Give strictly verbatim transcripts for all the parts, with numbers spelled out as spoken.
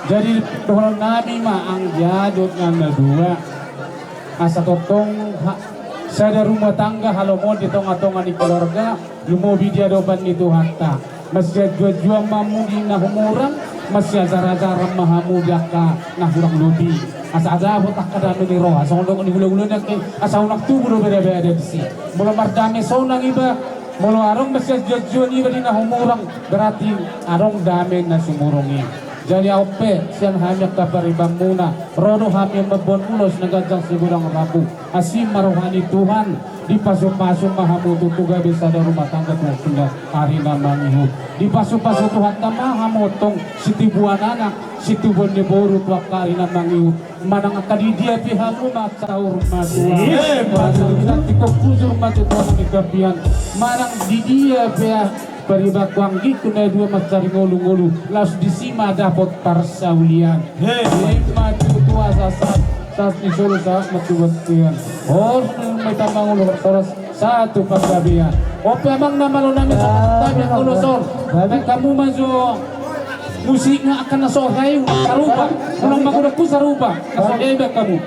Jadi dohonon nami ma anggia dohot na dua. Asa tongtong ha-, sada rumah tangga halomoan di tonga-tonga ni keluarga, lumobi di adopan ni Tuhanta. Masianjuanjuan ma hamu di na humurang, masiajarajaran ma hamu di angka na hurang lobi. Asa dapot angka dame ni roha, songon dohot ni hulahula ni angka i, asa unang tubu do badabada disi. Molo mardame sonang iba, molo adong masianjuanjuan iba di na humurang, berarti adong dame na sumurung i. Jadi on pe, sian hami angka paribanmuna, ro do hami mamboan ulos na ganjang sigodang rambu. Asi ma roha ni Tuhan, dipasupasu ma hamu tutu gabe sada rumah tangga tu angka ari na mangihut. Dipasupasu Tuhanta ma hamu tong, situbuan anak, situbuan ni boru tu angka ari na mangihut. Manang angka di dia pe hamu ma saur matua. Manang di tingki on hujur ma tu tonga ni tapian. Manang di dia pe paribanku anggingku na dua mansai ngolu-ngolu. Laos disi ma dapot parsaulian. Ima tutu asa sahat, sahat ni solu sahat ma tu bontean. Horas ma i mangolu horas. Sahat tu panggabean. On pe amang na malo nami so, tapi anggo ulos on. Baen hamu ma jo musik nga angka na so hea i, unang sarupa. Unang magodangku sarupa. Na so hea i baen hamu.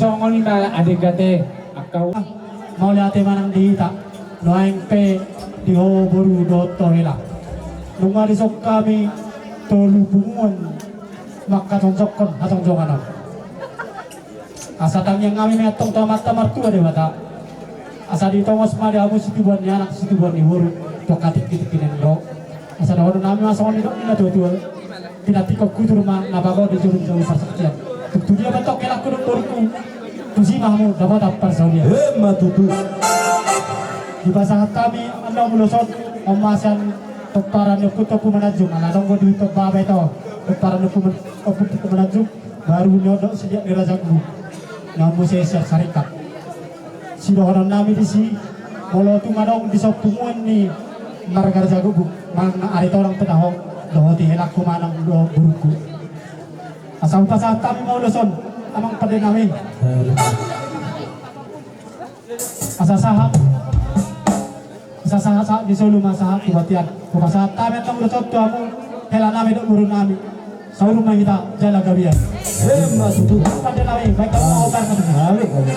Songon i ma adek ate, angka u- Mauliate ma nang di hita, nuaeng pe di ho boru dohot ho hela. Nunga dison hami tolu punguan mangkatongtongkon hatongtongan on. Asa tangiang hami ma i antong tu Amanta Martua Debata, asa ditongos ma di hamu situbuan ni anak, situbuan ni boru, tu angka tingkitingki na ro. Asa dohonon nami ma songon nidok ni natuatua: Pinantikhon hutur ma na pago di jolojolo parsaktian. Tung tu dia pe antong helangku dohot borungku, tusi ma hamu dapotan parsaulian. Emma tutu. Dipasahat hami annon ulos on, on ma sian pomparan ni Ompu Tompu Mananjung, ala adong do di Toba Baet on pomparan ni Ompu Man-, Ompu Tompu Mananjung, baru ni on do siliak ni Raja Gubuk, na muse sian Saringkat. Sidohonon nami disi, molo tung adong dison punguan ni marga Raja Gubuk manang Aritonang pe tahe, dohot i helangku manang dohot borungku, asa hupasahat hami ma ulos on, amang pande nami. Asa sahat, asa sahat, sahat ni solu ma sahat tu bontean. Hupasahat hami annon ulos on tu hamu hela nami dohot boru nami. Saur ma hita jala gabe. Emma tutu. Pande nami, baik kamu mau tar nami. Gabe, gabe.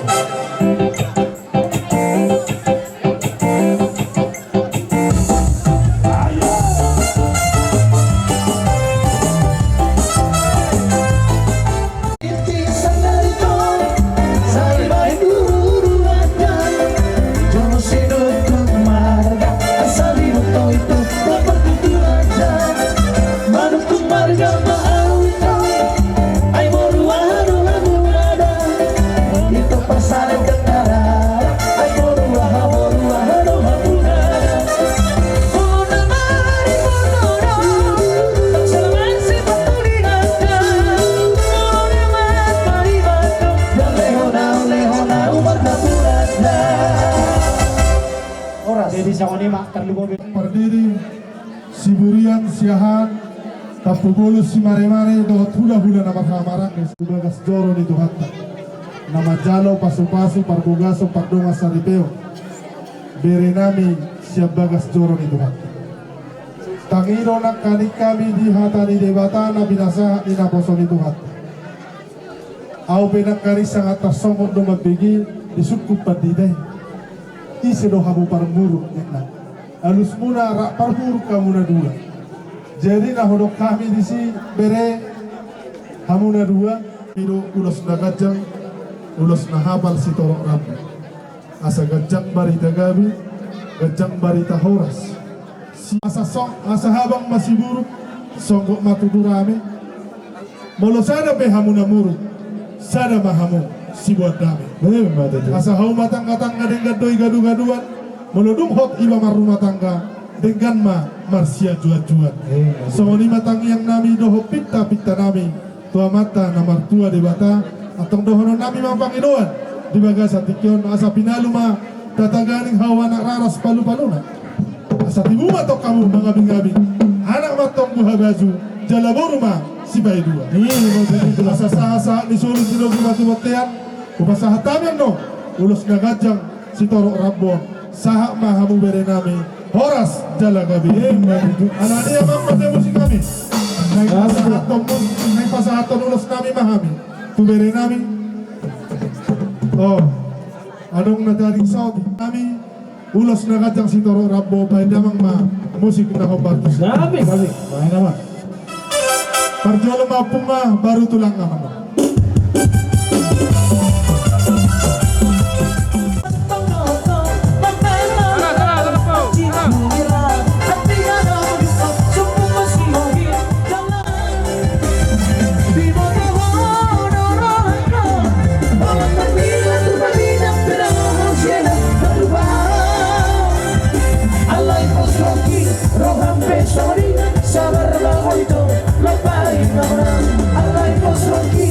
Horas. Jadi songon i ma, tarlumobi. Pardiri, siburian, siahaan, tampubolon, simaremare dohot hulahula na marhahamaranggi. Tu bagas joro ni Tuhanta, na manjalo pasupasu, parbogason, pardongan, saripeon bere nami sian bagas joro ni Tuhanta. Tangi do nangkaning hami di hata ni Debata na pinasahat ni naposo ni Tuhanta. Ahu pe nangkaning sangat tarsongon do mambege di sungkun pandita i. Ise do hamu parmuruk, ninna. Alusmuna rap parmuruk hamu na dua. Jadi na hudok hami disi bere, hamu na dua. I do ulos na ganjang, ulos na hapal sitorop rambu. Asa ganjang barita gabe, ganjang barita horas. Si-, asa song-, asa habang ma siburuk, songgop ma tutu rame. Molo sada pe hamu na muruk, sada ma hamu siboan dame. Emma tutu. Asa hauma tanggatangga denggan do i gadugaduan, molo dung hot iba marrumah tangga, denggan ma marsiajuanjuan. Emma tutu. Songon i ma tangiang nami dohot pintapinta nami tu Amanta na martua Debata, antong dohonon nami ma pangidoan di bagasan tingki on, asa pinalu ma tataganing hau anak raras palupaluna. Asa tibu ma antong hamu mangabingabing, anak ma antong buhabaju, jala boru ma sipaidua. Iya, betul. Asa sahatsahat ni solu, tinogu ma tu bontean, hupasahat hami annon ulos na ganjang sitorop rambu on. Sahat ma hamu bere nami, horas jala gabe. Emma tutu. Ala dia ma pande musik nami. Naeng pasahathon mus-, naeng pasahathon ulos nami ma hami tu bere nami. Oh, adong na tading saut nami. Ulos na ganjang sitorop rambu, baen damang ma musik na hombar tu. Gabe, gabe. Baen damang. Parjolo ma ompung ma, baru tulang ma annon. Alai pos rongki, roham pe songon i, sabar ma hita, lopai ma hita. Alai pos rongki,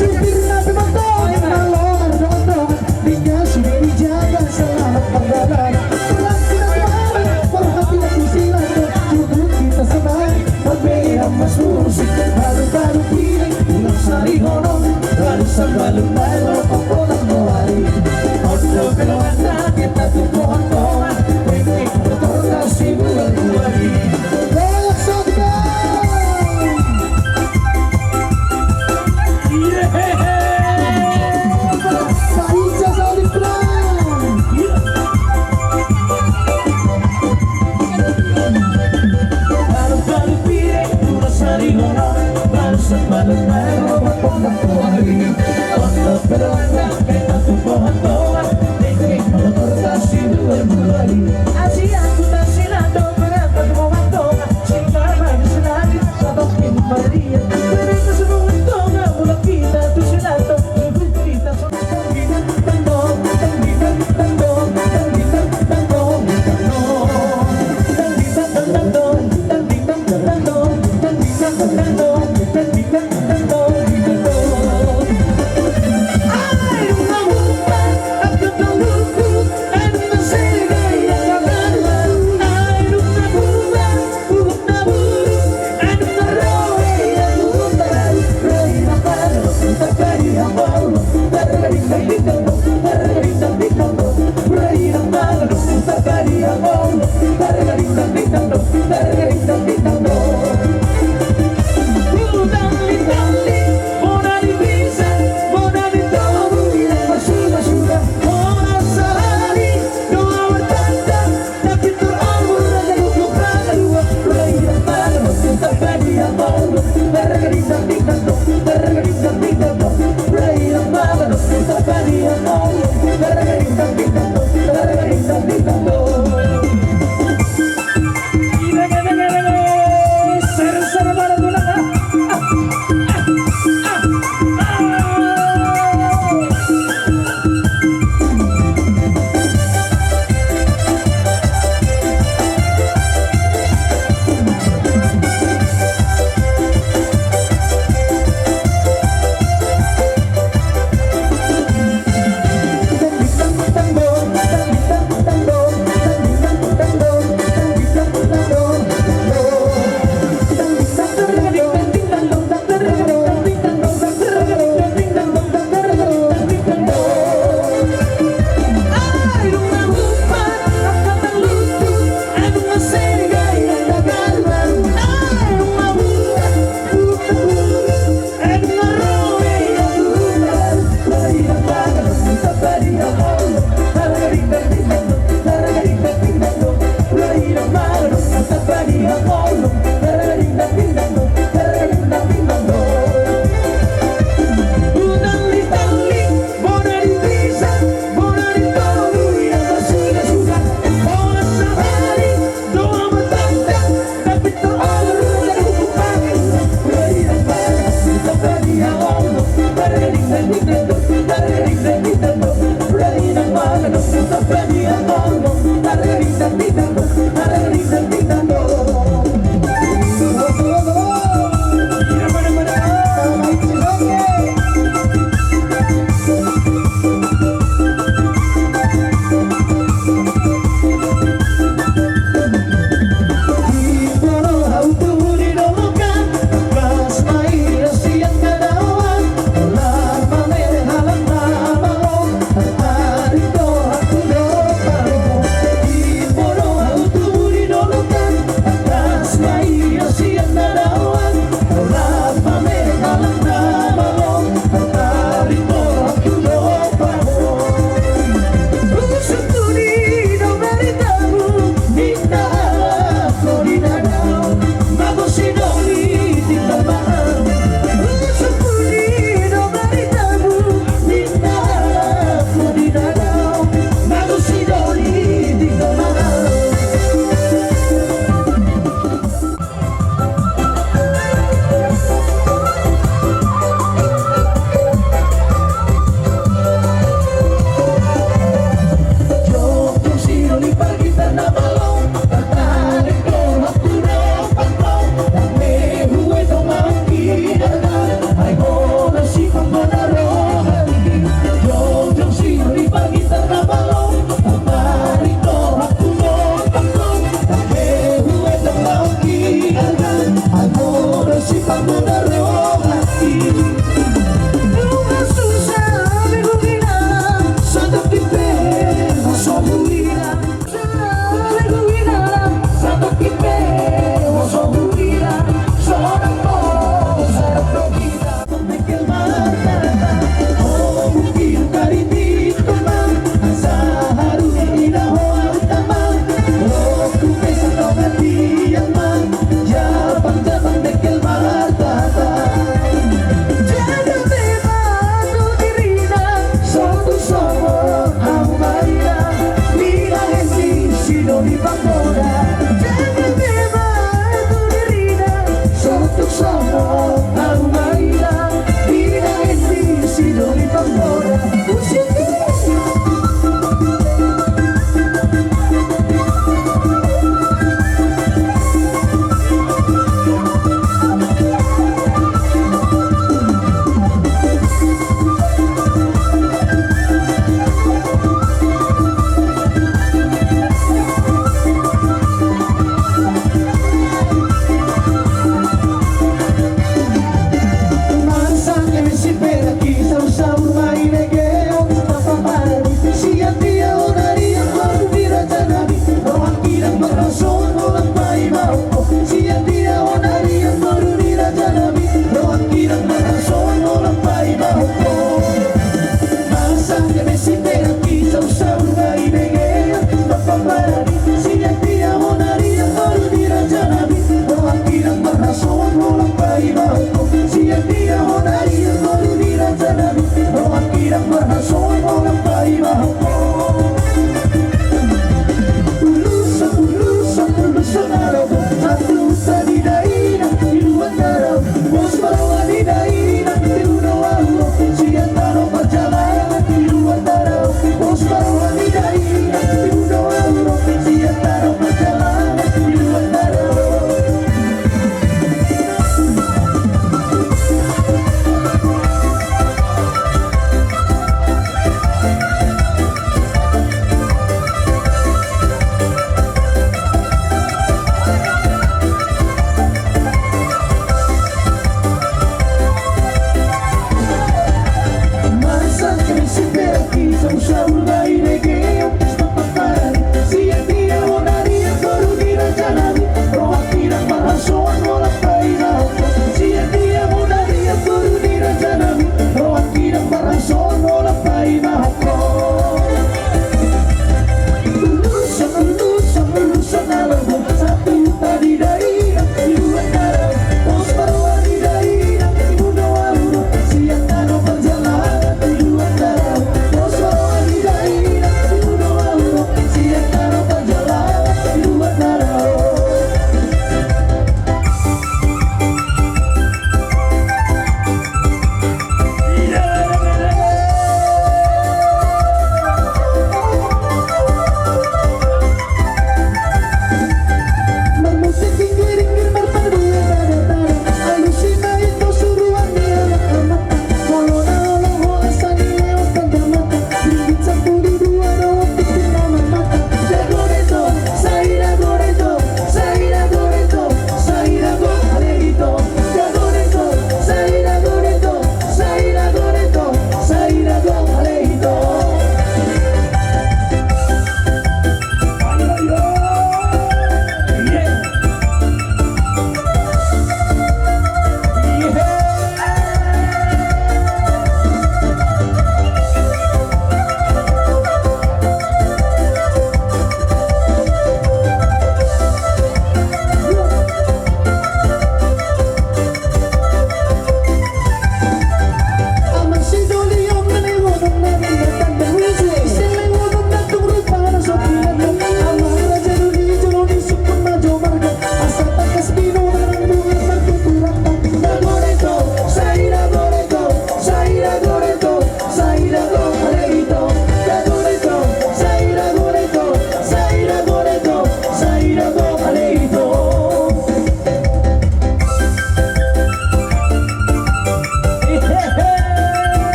Supirna pe mantong, na lolar dongan-dongan, dirinya sudah dijaga selama perjalanan. Perhatikan kemarin, perhatikan di silang, duduk kita senang, berbeda mas musik, balu-balu piring, ulang sari honom, balu sambalu balu, popolan goari. Ondo keluarga, kita tuh pohon toa, rintik motor kasih bulan bulan. Belok soto.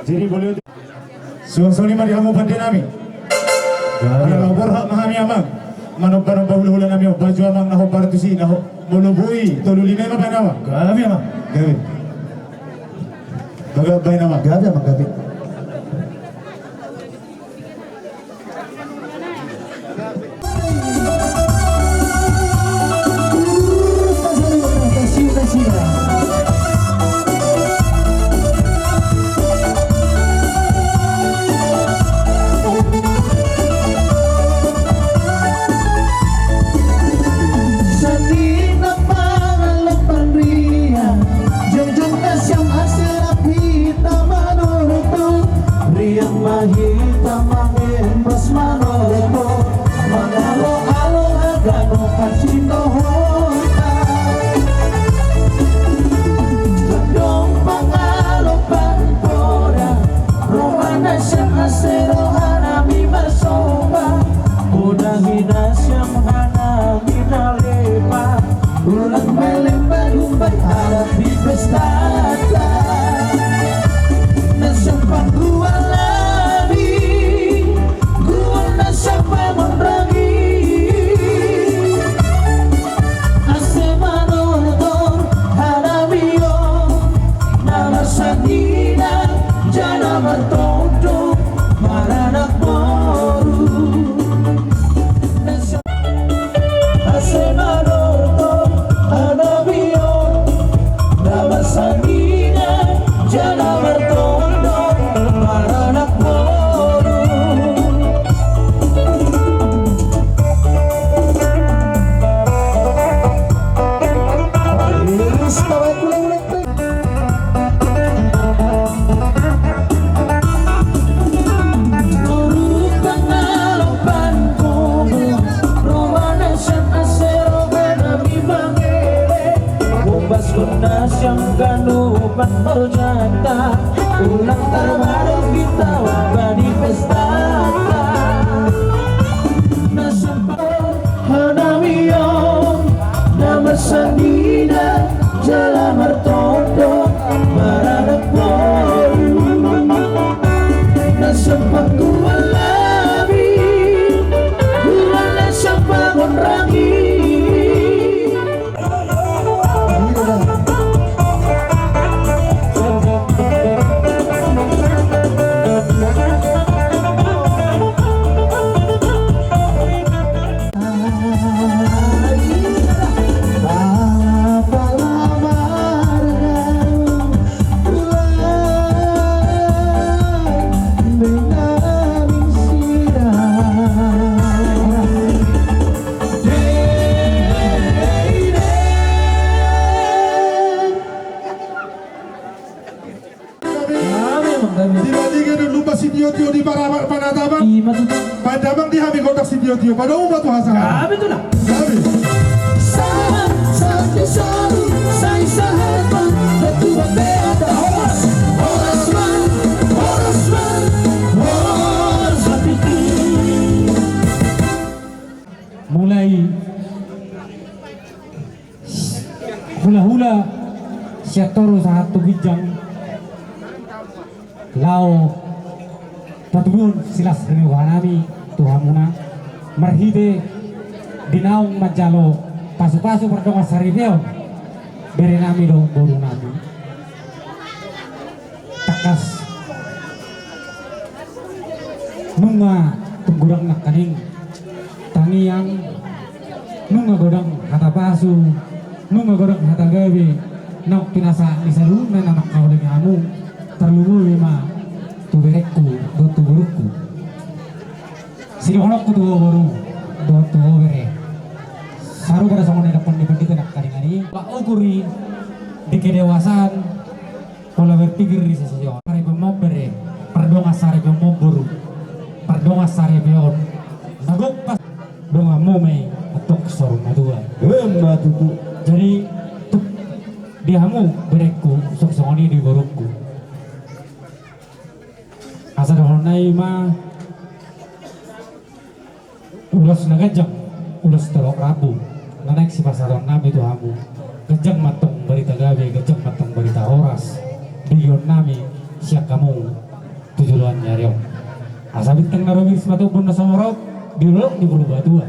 Jadi boleh. Suang songon i ma di hamu pande nami. Gabe. Ala borhat ma hami amang manomba-nomba hula-hula nami on, baju amang na hombar tusi na ho-, molo boi tolu lima ma baen amang. Gabe amang. Gabe. Baga baen amang. Gabe amang, gabe. Sanina pangalop panriang, jongjong nasiam ase rap hita manortor. Riang ma hita mangembas manortor, mangalo-alo haganup hasintongonta. Adong pangalop pangodang, roha nasiam ase roha nami marsomba. Poda hita nasiam hanami na lepa, ulang meleng bagumbai adat di pestanta. Nasiam panggual nami, gual nasiam pangonrangi. Ase manortor hanami on, na marsanina jala martondong maranak boru. Ase manortor hanami on, na marsanina jala martondong maranak boru. Nasiam ganupan horjata, ulang tarbarok hita bani pestanta. Nasiam hanami on, na marsanina jala martondong maranak boru. Nasiam panggual nami, gual nasiam pangonrangi. Gabe, gabe. Tiba-tiba do lupa sitio-tio di parapat panatapan. Ima tutu. Pandamang di hami gondang sitio-tio, pado umat tu hasa. Gabe tutu na. Gabe. Sahat, sahat di solu, sai sahat ma. Betul betul ada horas, horas ma, horas ma, horas ma. Mulai hula-hula sian toru sahat tu ginjang, laho patuduhon silas ni roha nami tu hamuna, marhite di naung manjalo pasu-pasu pardongan saripeon bere nami dohot boru nami. Tangkas nunga tung godang nangkaning tangiang, nunga godang hata pasu, nunga godang hata gabe naung pinasahat ni saluhutna na mangkaholongi hamu, tarlumobi ma tu berengku dohot tu borungku. Sidohononku tu ho boru dohot tu ho bere, sarupa do songon na nidokkon ni pandita nangkaning i, pola ukur i di kedewasaan, pola berpikir di sisi on. Saripeon ma on bere, pardongan saripeon ma on boru, pardongan saripeon na gok pas donganmu ma i antong saur matua. Ima tutu. Jadi tuk di hamu berengku, songon i di borungku. Asa dohononnami ma ulos na ganjang, ulos torop rambu na naeng sipasahatonnami tu hamu. Ganjang ma antong barita gabe, ganjang ma antong barita horas begeonnami sian hamu. Joloan ni ari on. Asa bintang na rumiris ma tu ombun na sumorop di dolok ni Purbatua.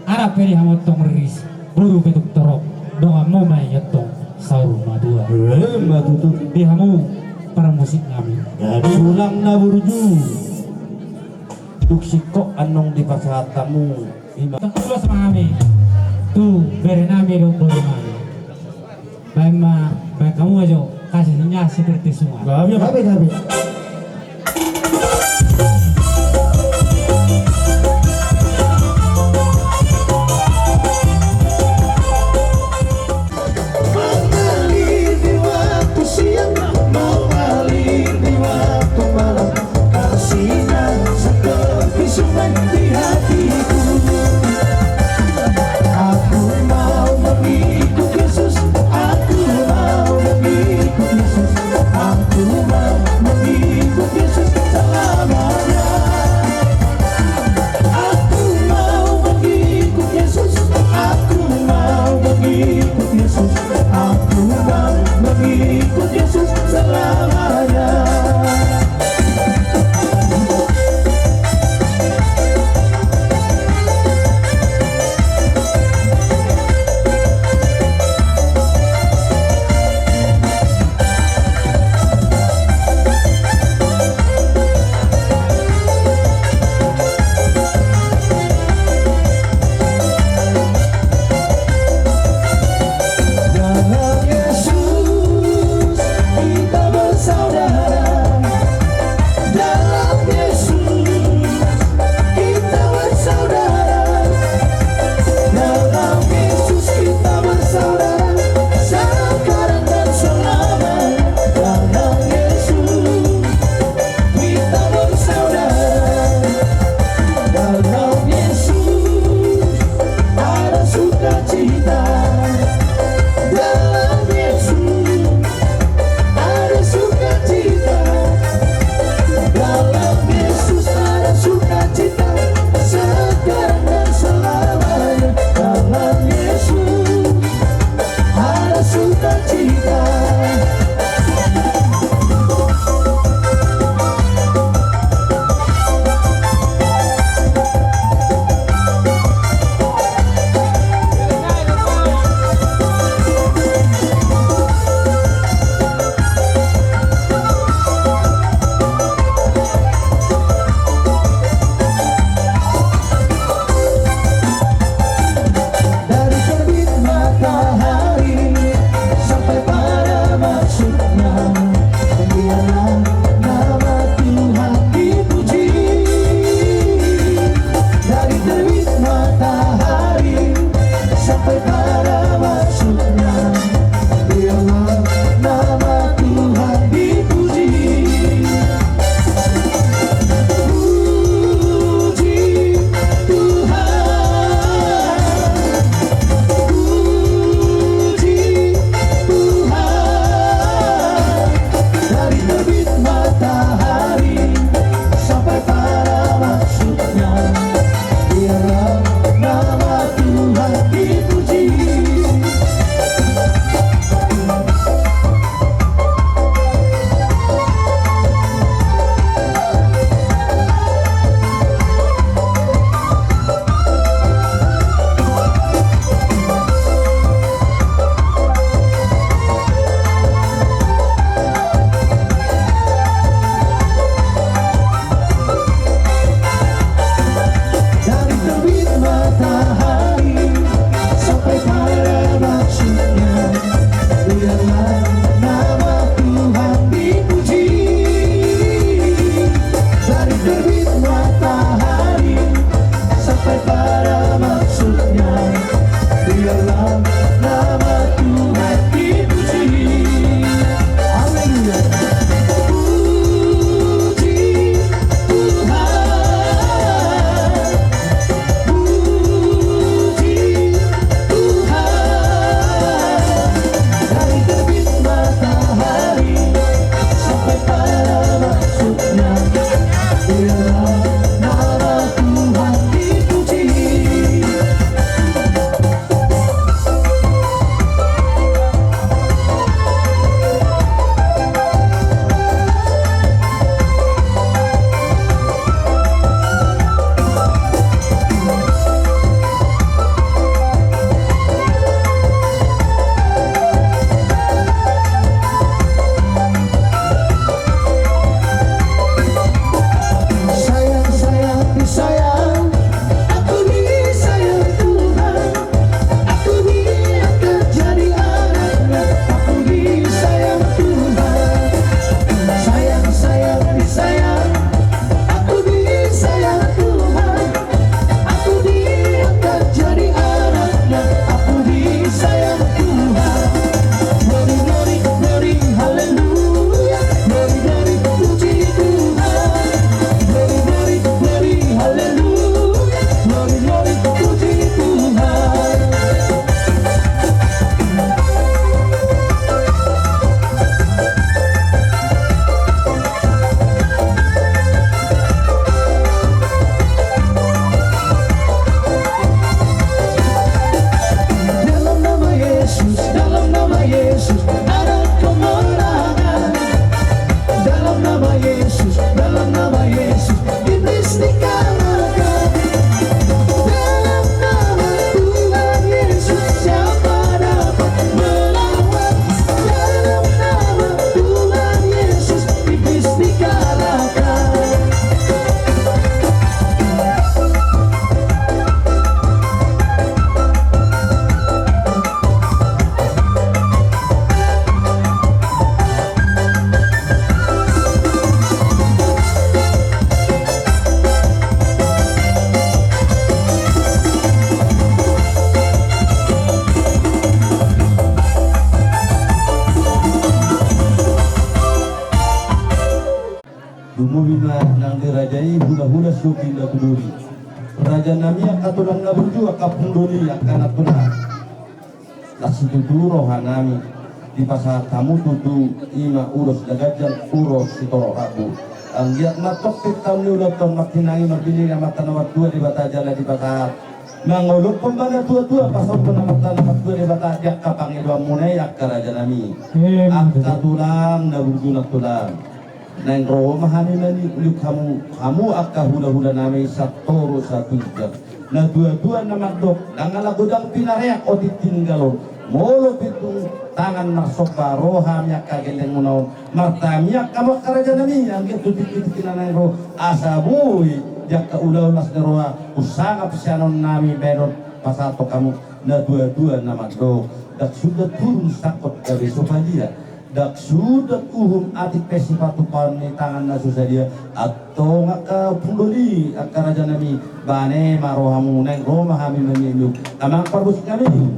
Anak pe di hamu antong riris, boru pe tung torop, donganmu ma i antong saur matua. Emma tutu. Di hamu parmusik nami. Jadi tulang na burju. Dung singkop annon dipasahat hamu. Ima. Tangkulas ma hami tu bere nami dohot boru nami. Baen ma, baen hamu ma jo, kasihnya seperti sungai. Gabe, gabe, gabe. Mengalir di waktu siang, mengalir di waktu malam. Kasihnya seperti sungai di hatiku. Aku mau mengikut Yesus, aku mau mengikut Yesus, aku mau mengikut Lumobi ma nang di raja i hulahula sobi na tu doli. Raja nami angka tulang na burju, angka ompung doli, angka na tulang. Las situtu roha nami dipasahat hamu tutu, i ma ulos na ganjang, ulos sitorop rambu. Anggiat ma tongkin taon ni ulaonta on martinangi marbinege Amanta na martua Debata jala dipasahat mangolophon ma na tuatua, pasahathon Amanta na martua Debata di angka pangidoanmuna i, angka raja nami. Angka tulang na burju na tulang. Naeng ro ma hami maniukliuk hamu, hamu angka hulahula nami satoru satinjak. Na tuatua na mandok, ndang ala godang pinareak otik tinggal on. Molo pintung tangan marsomba ro hami angka gellengmuna on. Martangiang hamu angka raja nami, anggiat tu tingki-tingki na naeng ro, asa boi di angka ulaon las ni roha, husangap sianon nami bahenon pasahathon hamu. Na tuatua na mandok, ndang suda turun sangkot gabe so padia. Ndang suda uhum atik pe sipatupaon ni tangan na so sadia. Antong angka ompung doli, angka raja nami, bane ma rohamu, naeng ro ma hami maniukliuk. Amang parmusik nami.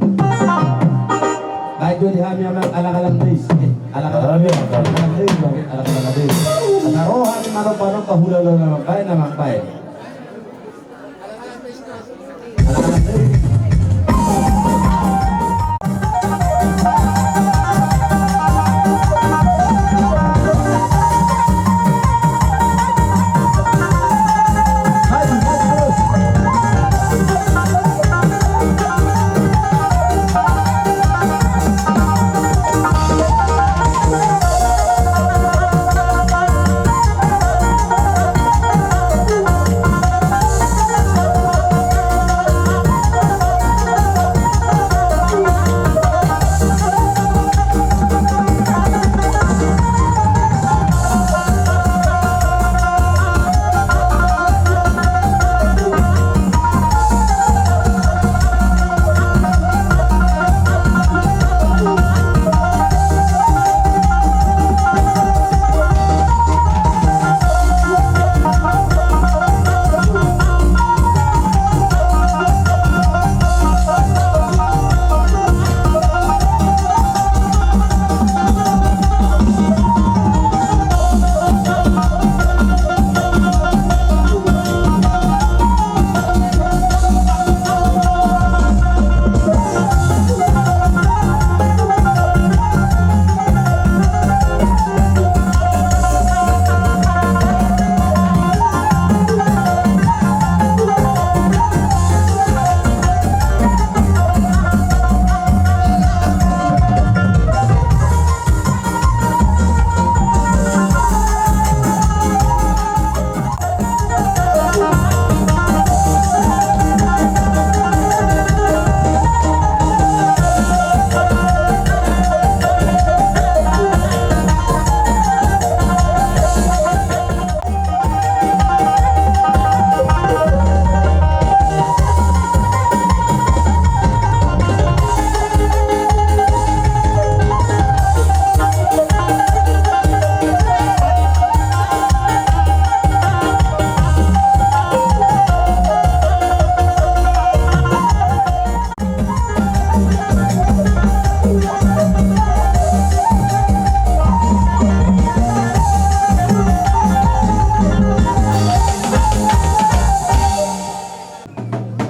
Baen jo di hami amang alang-alang deis. Eh, alang-alang deis. Alang-alang deis, alang-alang deis. Asa ro hami manomba-nomba hulahula na mambaen, na mambaen.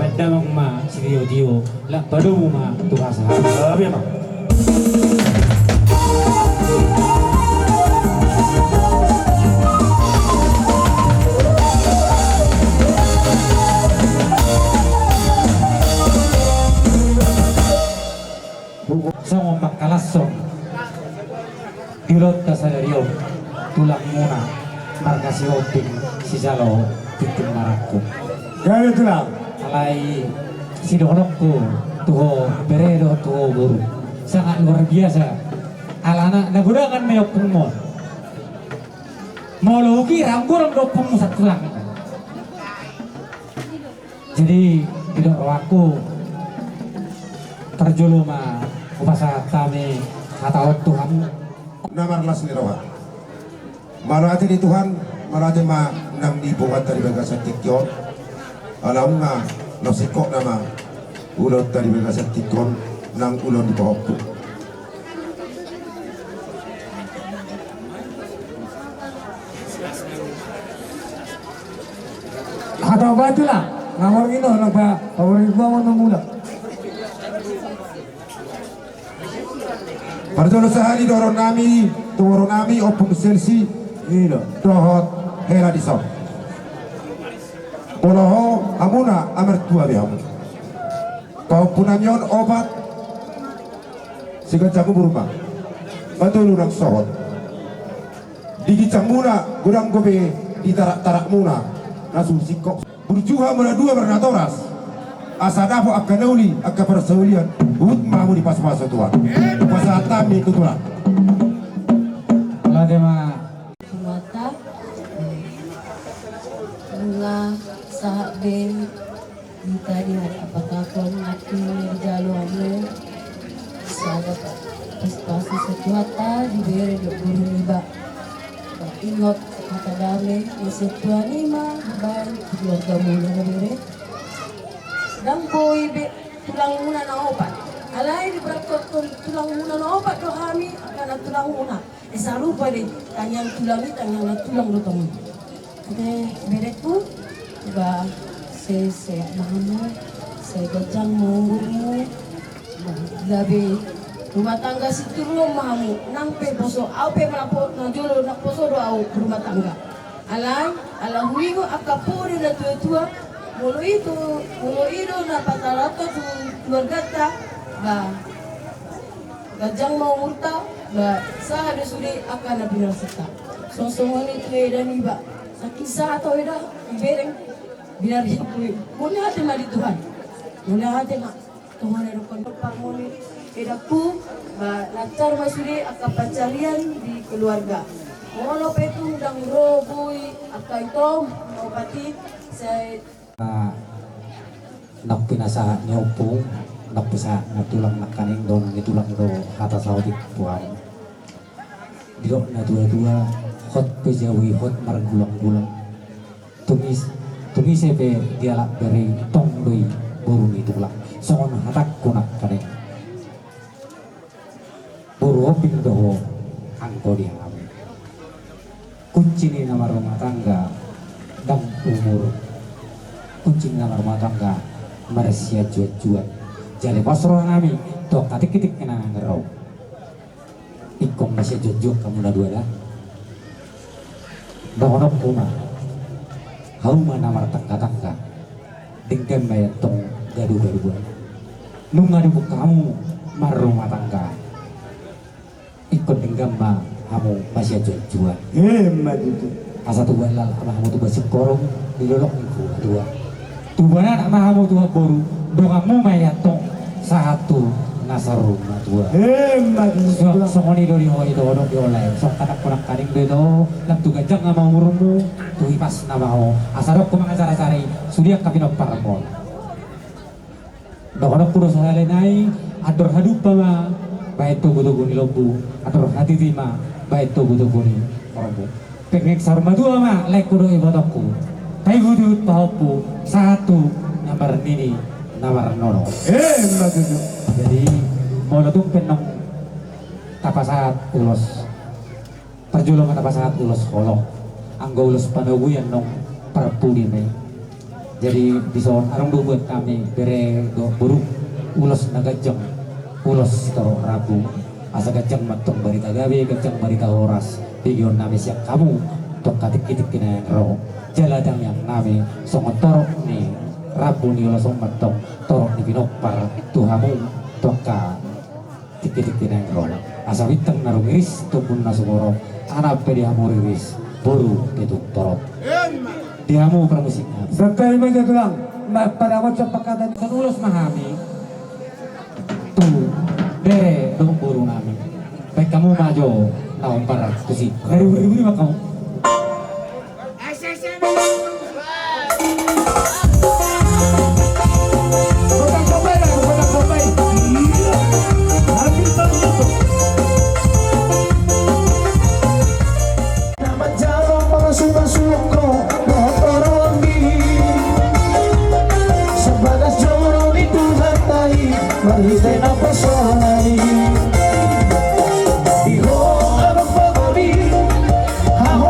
Baen damang ma sitio-tio, laho padomu ma tu hasahat. Gabe ma. Songon pangkalashon di ulaonta sadari on, tulangmuna marga Sihombing sijalo tintin marangkup. Gabe tulang. Alai sidohononku tu ho bere dohot tu ho boru, sangat luar biasa. Alana na godangan ma i ompungmon. Molo hukira godang do ompungmu satulang. Jadi, didok rohangku, parjolo ma hupasahat hami hata on tu hamu. Na marlas ni roha. Mauliate di Tuhan, mauliate ma nang di bohanta di bagasan tingki on. Ala nunga na singkop nama ulaonta di bagasan tingki on, nang ulaon di pahompu. Hata obat lah, ngamor ino napa, ngamor ino ngamor mula. Parjolo sahali dohonon nami tu boru nami Ompung Selsi, ino dohot hela dison. Molo ho hamuna amartua be hamu. Pahompu nami on opat, siganjangmu boru ma. Matolu nang sohot. Di ginjangmuna godang dope di taraktarakmuna na so singkop. Burju hamu na dua marnatoras. Asa dapot angka na uli, angka parsaulian. Huhut ma hamu dipasupasu Tuhan. Pasahat hami tu Tuhan. Lade ma. Tumata. Nunga sahat be hita di hari apatapon, nangkin dijalo hamu sada pasupasu sian Tuhanta di bere dohot boru niba. Ingot hata dame na sian Tuhan i ma dibaen tu keluargamuna, na bere. Ndang boi be tulangmuna na opat. Alai diberangkathon tulangmuna na opat do hami, angka na tulangmuna. Eh, sarupa do i, tangiang tulang i, tangiang na tulang do tong i. Ate, berengku, ba, se, sehat ma hamu, sai ganjang ma umurmu, ba, gabe rumah tangga sinturuon ma hamu, nang pe poso, au pe manang poso, na jolo nang poso do au rumah tangga. Alai, ala huingot angka poda na tuatua, molo i do, molo i do na pataranta tu keluarganta, ba, ganjang ma umurta, ba, sahat do sude angka na pinarsinta. Songon i tu eda niba. Sahat do eda, ibereng, binar hikui. Mauliate ma di Tuhan. Mauliate ma. Tuhan edakkon parmoni edakku, ba, lancar ma sude angka pancarian di keluarga. Molo pe tung ndang ro boi angka itom, na opat i, sai Ndang pinasahat ni ompu, ndang pinasahat na tulang nangkaning, dohonon ni tulang do hata saotik tu hamu. Didok na tuatua, hot pe jabu i hot margulanggulang. Tung is-, tung ise pe dialap bere i tong do i boru ni tulang. Songon hatangku nangkaning. Boru ompung do ho anggo di hami. Kunci ni na marrumah tangga ndang umur. Kunci ni na marrumah tangga marsianjuanjuan. Jadi pos roha nami tu angka tingkitingki na naeng ro. Ingkon marsianjuanjuan hamu na dua da. Dohononku ma, hamu ma na martanggatangga. Denggan ma i antong gadugaduan. Nunga dipungka hamu marrumah tangga, ingkon denggan ma hamu marsianjuanjuan. Emma tutu. Asa tubu halak ma hamu tubu singkoru, dilolok ni tubu atua. Tubu anak ma hamu tubu boru, donganmu ma i antong sahat tu na saur matua. Emma tutu. Suang songon i do di ho i dohot di ho lae. Songon hatangku nangkaning do i do, lam tu ganjang ma umurmu, tu hipas nama ho. Asa dohononku ma acara-acara i, sude angka pinomparmon. Dohononku do sahali nai, andor hadumpang ma baen togutogu ni lombu, andor hatiti ma baen togutogu ni horbo. Penggeng saur matua ma laengku dohot ibotongku. Paihutihut pahompu, sahat tu na marnini na marnono. Emma tutu. Jadi, molo tung pe naung tapasahat ulos, parjolo ma tapasahat ulos holong. Anggo ulos panoguion naung parpudi ma i. Jadi, dison adong do buat hami, bere dohot boru, ulos na ganjang, ulos sitorop rambu. Asa ganjang ma antong barita gabe, ganjang barita horas, begeon nami sian hamu tu angka tingkitingki na naeng ro. Jala tangiang nami songon torop ni rambu ni ulos on ma antong torop ni pinompar tu hamu tu angka tingkitingki na naeng ro. Asa bintang na rumiris, tumbun na sumorop, anak pe di hamu riris, boru pe tung torop. Di hamu parmusik nami. Santabi ma jo tulang, na padangon sampakatan. Songon ulos ma hami tu bere dohot boru nami. Baen hamu ma jo na hombar tusi. Ribut-ribut ma hamu. Marhite na pasonai. Di ho adong pagoli, haho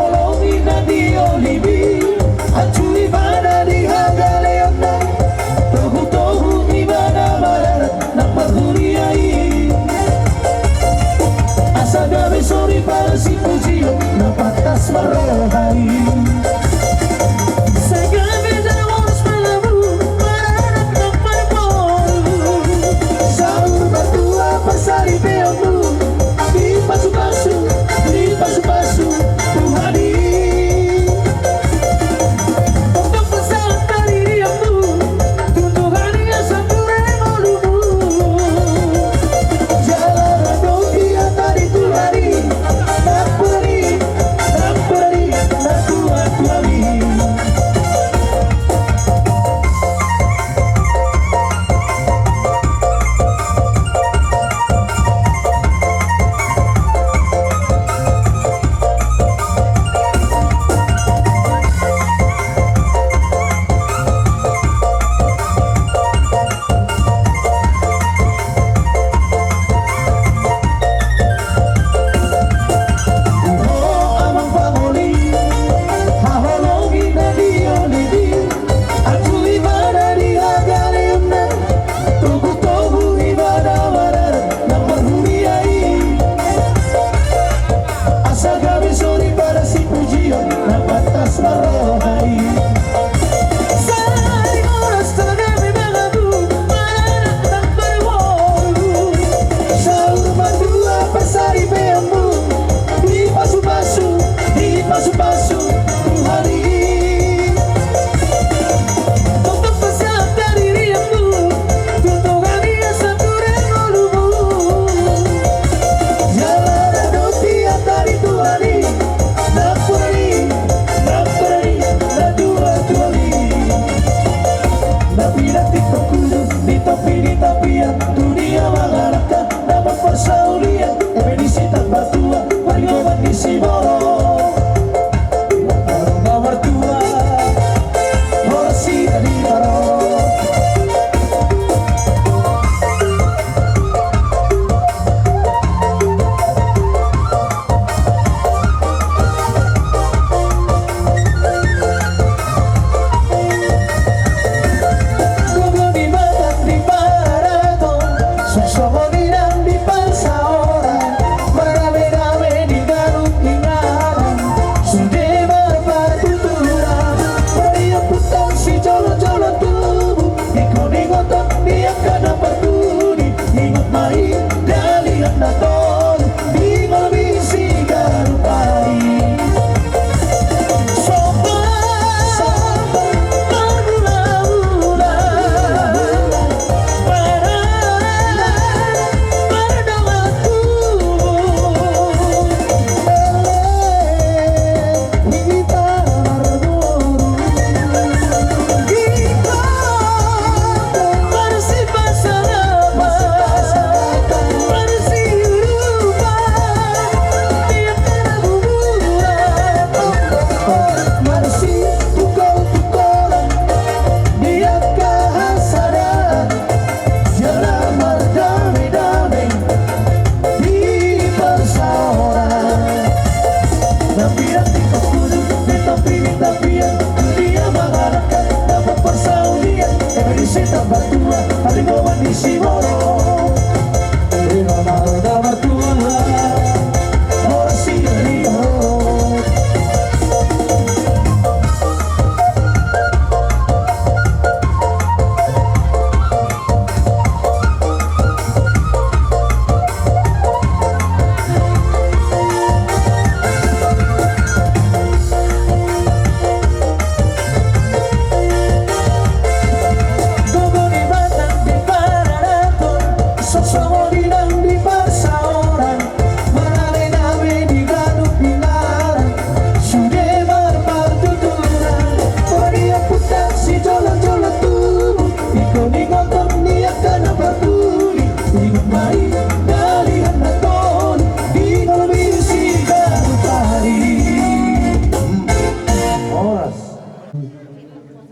Horas.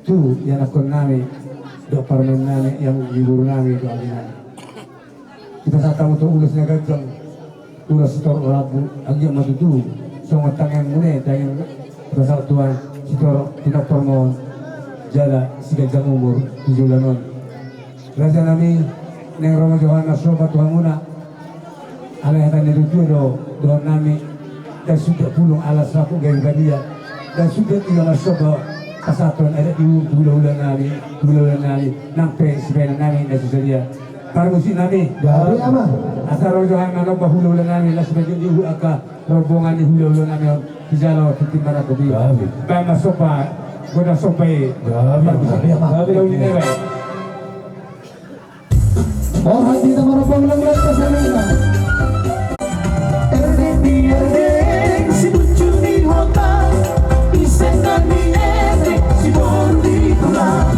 Tu ianakkon nami dohot parumaen nami, ianakkon ni boru nami dohot inang nami. Dipasahat hamu tu ulos na ganjang, ulos sitorop rambu, anggiat ma tutu songon tangiang muna, tangiang dipasahat Tuhan, sitorop pinompar ma on jala siganjang umur tu joloan on. Raja nami, naeng ro ma jo hami marsomba tu hamuna. Alai hata ni natuatua do dohonon nami: Ndang suda pulung alas, rangkup gabe badia. Ndang suda tiga marsomba pasahathon adat ni uhum tu hulahula nami, hulahula nami, nang pe sibahenon nami na so sadia. Parmusik nami. Gabe ama. Asa ro jo hami manomba hulahula nami, laos bahen ni uhum angka rombongan ni hulahula nami on, sijalo tintin marangkup i. Gabe. Bahen ma somba, godang somba i. Gabe. Parmusik. Gabe ama. Gabe, gabe, gabe. Erdeng di erdeng si bucu ni hota, ise nang di erdeng si boru ni tulang.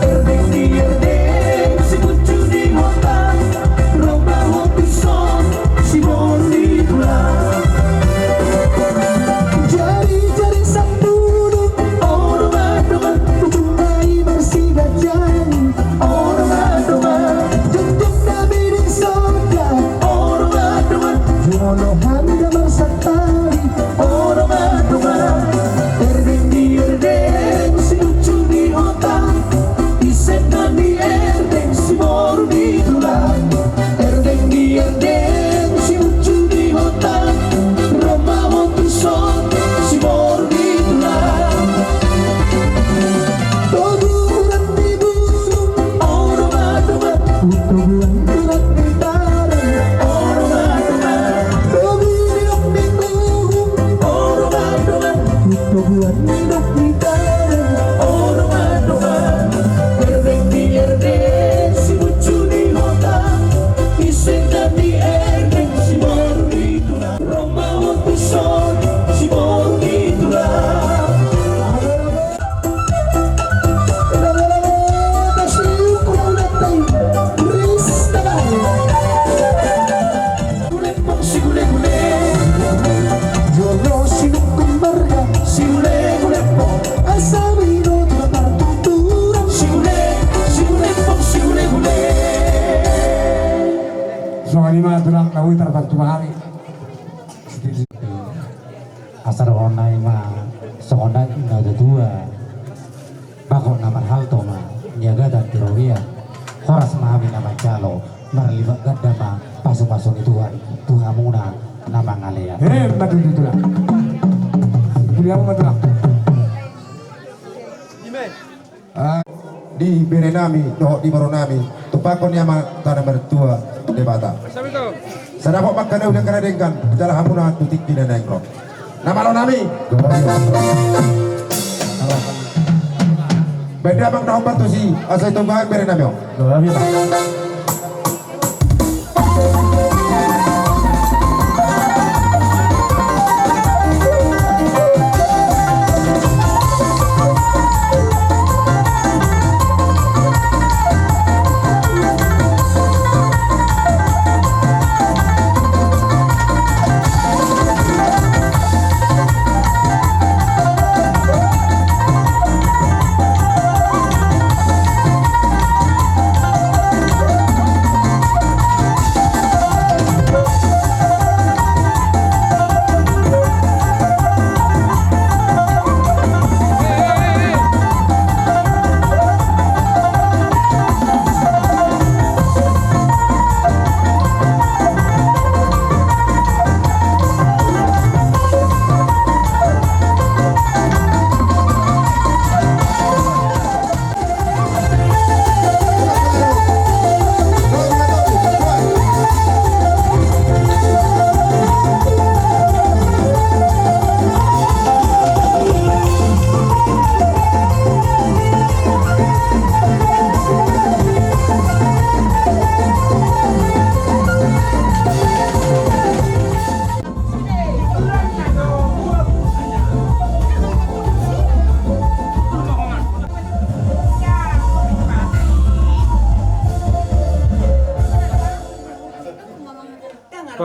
Erdeng di erdeng si bucu ni hota, ro ma ho tuson si boru ni tulang. Jari jari sambulu, olo ma dongan, ujungna i marsiganjang. Olo ma dongan, jongjong nami di sonda. Olo ma dongan, jolo hami da marsatari. Olo ma dongan, erdeng di erdeng si bucu ni hota, ise nang di erdeng si boru ni tulang. Erdeng di erdeng si bucu ni hota, ro ma ho tuson si boru ni tulang. Toguan ni bulung, olo ma dongan, toguan tulang ni tarang, olo ma dongan. Togu ni dok ni tugu, olo ma dongan, toguan ni dok ni tarang, olo ma dongan. Erdeng di erdeng si bucu ni hota, ise nang di erdeng si boru ni tulang. Ro ma ho tuson si boru ni tulang. Lempong si gulegule, jolo si nukun marga si gulegule, asa binoto partuturan si gule, si gulempong si gulegule. Songon i ma tulang na hurang, tarpatupa hami. Asa dohonon nami ma songon na natuatua. Bagot na marhalto ma niagatan di robean. Horas ma hami na manjalo, marlipat ganda ma pasupasu ni Tuhan tu hamuna na mangalean. Emma tutu tulang. Pudi hamu ma tulang. Ah, di bere nami dohot di boru nami, tumpahon ni Amanta na martua Debata. Sada dapot ma angka na uli, angka na denggan, jala hamuna tu tingki na naeng ro. Na malo nami. Baen damang na hombar tusi, asa itogu hami bere nami on.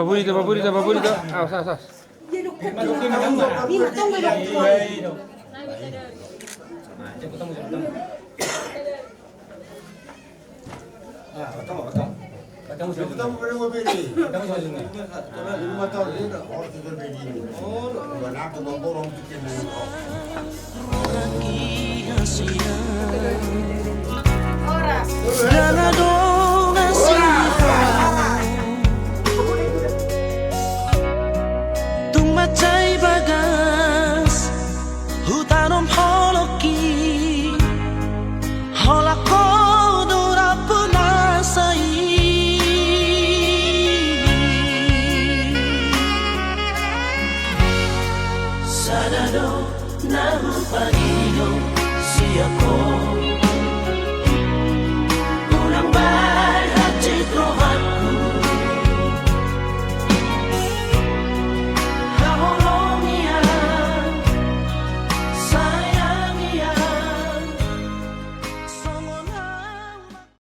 Paburita, paburita, paburita. Awas, awas, awas. Tung mansai bagas hutanom holongki, holan ho do rampunasa i. Sada do na hupangido sian ho.